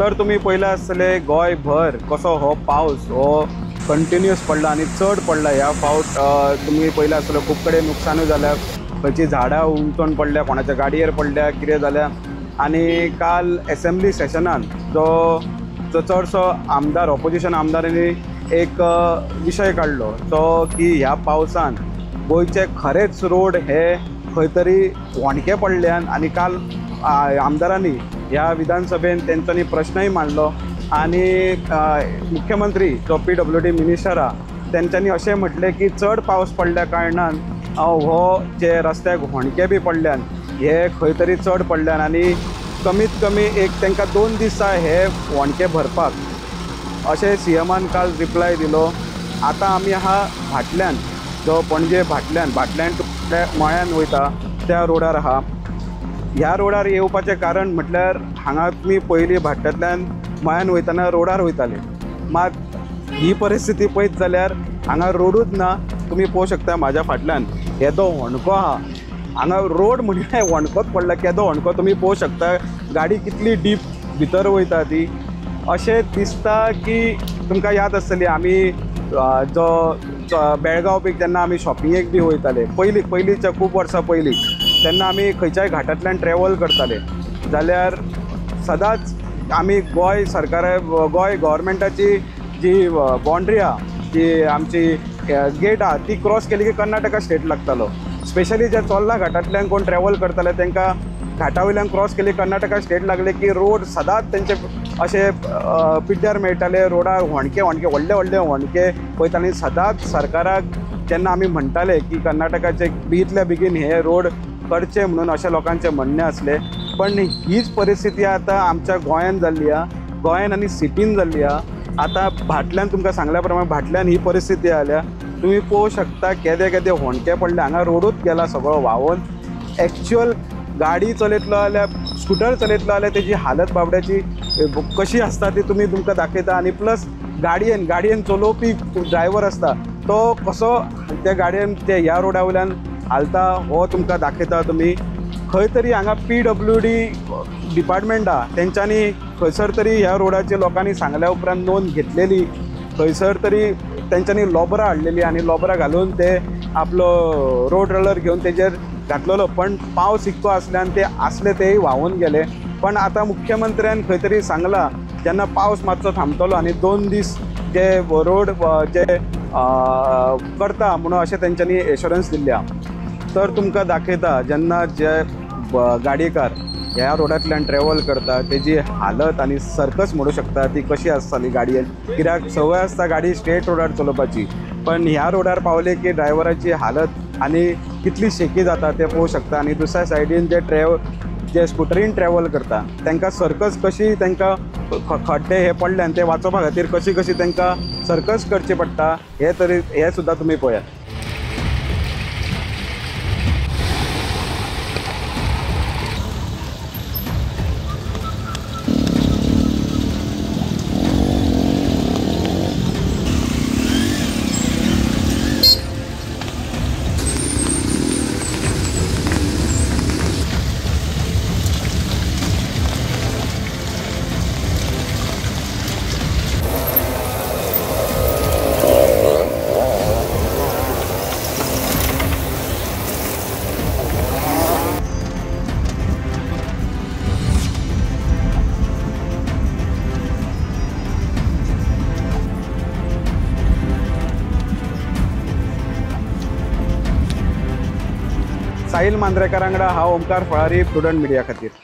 तर तुमी पळयलां आसतलें गोंयभर कसो हो पावस हो कंटिन्युअस पडला आनी चड पडला. ह्या फावट तुमी पळयलां आसतलें खूब कडेन नुकसानूय जाल्या, खंयची झाडां उमटून पडल्या, कोणाच्या गाडयेर पडल्या, कितें जाल्या. आनी काल एसेंब्ली सेशनान जो जो चडसो आमदार ऑपोजिशन आमदारांनी एक विशय काडलो तो की ह्या पावसान गोंयचे खरेंच रोड हे खंय तरी होंडके पडल्यान. आनी काल आमदारांनी ह्या विधानसभेन तेंच्यांनी प्रश्नय मांडलो आनी मुख्यमंत्री जो PWD minister आहा तेंच्यांनी अशें म्हटलें की चड पावस पडल्या कारणान हो जे रस्त्याक होंडके बी पडल्यान हे खंय तरी चड पडल्यान आनी कमीत कमी एक तांकां 2 दिसां हे होंडके भरपाक अशें CMान काल रिप्लाय दिलो. आतां आमी आहा भाटल्यान, जो पणजे भाटल्यान भाटल्यान टू मळ्यान वयता त्या रोडार आहा. ह्या रोडार येवपाचें कारण म्हटल्यार हांगा तुमी पयलीं भाटल्यांतल्यान मळ्यान वयतना रोडार वयताले, मात ही परिस्थिती पळयत जाल्यार हांगा रोडूच ना. तुमी पळोवंक शकता म्हाज्या फाटल्यान येदो होंडको आहा, हांगा रोड म्हणल्यार होंडकोच पडला, केदो होंडको तुमी पळोवंक शकता. गाडी कितली डीप भितर वयता ती. अशें दिसता की तुमकां याद आसतली आमी जो बेळगांव बी जेन्ना आमी शॉपिंगेक बी वयताले पयलीं पयलींच्या खूब वर्सां पयलीं, तेन्ना आमी खंयच्याय घाटांतल्यान ट्रॅवल करताले जाल्यार सदांच आमी गोंय सरकारा गोंय गव्हर्मेंटाची जी बाउंड्री आहा, जी आमची गेट आहा ती क्रॉस केली की कर्नाटका स्टेट लागतालो. स्पेशली जे चोर्ला घाटांतल्यान कोण ट्रॅवल करताले तांकां घाटा वयल्यान क्रॉस केली कर्नाटका स्टेट लागले की रोड सदांच तेंचे अशे पिड्ड्यार मेळटाले. रोडार होंडके होंडके व्हडले व्हडले होंडके पळयताले. सदांच सरकाराक जेन्ना आमी म्हणटाले की कर्नाटकाचे बेगितल्या बेगीन हे रोड करचे म्हणून अशें लोकांचें म्हणणें आसलें. पण हीच परिस्थिती आतां आमच्या गोंयान जाल्ली आहा, गोंयान आनी सिटीन जाल्ली आहा. आतां भाटल्यान तुमकां सांगल्या प्रमाणे भाटल्यान ही परिस्थिती आयल्या. तुमी पळोवंक शकता केदे केदे होंडके पडले, हांगा रोडूच गेला सगळो व्हांवून. एक्च्युअल गाडी चलयतलो जाल्यार स्कुटर चलयतलो जाल्यार तेजी हालत बाबड्याची कशी आसता ती तुमी तुमकां दाखयता. आनी प्लस गाडयेन गाडयेन चलोवपी ड्रायवर आसता तो कसो त्या गाडयेन ते ह्या रोडा वयल्यान हालता हो तुमकां दाखयता. तुमी खंय तरी हांगा PWD department आहा तेंच्यांनी खंयसर तरी ह्या रोडाचे लोकांनी सांगल्या उपरांत नोंद घेतलेली, खंयसर तरी तेंच्यांनी लोबरां हाडलेली आनी लोबरां घालून ते आपलो रोड रोलर घेवन तेजेर घातलेलो. पण पावस इतको आसल्यान ते आसले तेय व्हांवून गेले. पण आतां मुख्यमंत्र्यान खंय तरी सांगलां जेन्ना पावस मातसो थांबतलो आनी 2 दीस जे रोड जे करता म्हणून अशें तेंच्यांनी एश्योरन्स दिल्लें आहा. तर तुमकां दाखयता जेन्ना जे गाडयेकार ह्या रोडांतल्यान ट्रॅवल करता तेजी हालत आनी सर्कस म्हणूं शकता ती कशी आसताली गाडयेन. कित्याक संवय आसता गाडी स्ट्रेट रोडार चलोवपाची, पण ह्या रोडार पावले की ड्रायव्हराची हालत आनी कितली शेकी जाता ते पळोवंक शकता. आनी दुसऱ्या सायडीन जे जे स्कुटरीन ट्रॅवल करता तांकां सर्कस कशी तांकां खड्डे हे पडल्यान ते वाचोवपा खातीर कशी कशी तांकां सर्कस करची पडटा हे तरी हे सुद्दां तुमी पळयात. साहिल मांद्रेकर वांगडा हांव ओमकार फळारी, प्रुडंट मिडिया खातीर.